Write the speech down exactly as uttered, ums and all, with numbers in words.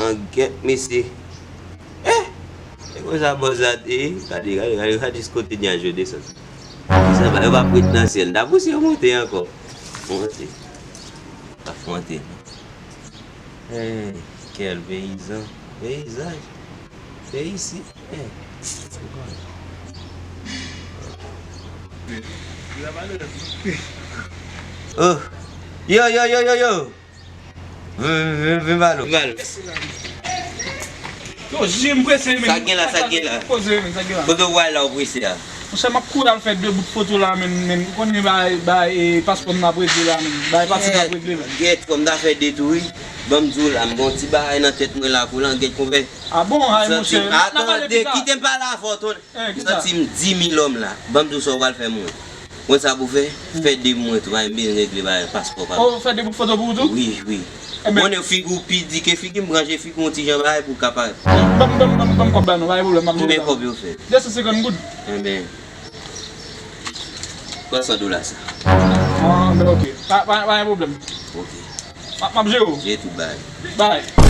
An gèt mesye. Eh! E konsa bòz la te ye. Gade, gade, gade, gade kote nyaj yo desann. Sa va, yo va ap ret nan syèl. N a pouse yo monte ankò. Monte. Pa monte non. Eh, kèl peyizan. Peyizaj. Se isi. Eh. Oh. Yo, yo, yo, yo, yo. Vin, vin, vin, vin ba nou. Vin ba nou. Yo, Jim prese, men. Sa gen la, sa gen la. Poze, men, sa gen la. Kote w al la, w prese a? Monchè, m ap kouri al fè de bout foto la, men, men. Ou konnen bay, bay, e, paspò m ap regle la, men. Bay pati m ap regle la. Gèt, fò m ta fè de tou, wi. Ban m di w la, m gon ti bagay nan tèt mwen la, pou langèt konpè. Ah bon, ay, monchè. N a pale pita. Kite m pale avè w, ton. Eh, kisa? Santi m di mil lòm la. Ban m di w sa w pral fè mwen. Mwen sa pou fè, fè de mwen tou, ay, m bezwen regle bagay paspò pa. Oh, fè de bout foto pou ou tou? Wi, wi. Ebyen. Mwen, figi w pi di ke figi m, ranje figi w yon ti jan bagay pou w ka parèt. Ban m, ban m, ban m, ban m kòb la non, pa gen pwoblèm, m ap jere sa. Konbyen kòb yo fè? De san senkant goud. Ebyen, pran san dola sa. Ah, ben, ok. Pa, pa, pa gen pwoblèm. Ok. M ap, m ap jere w. Jere tout bagay. Bay.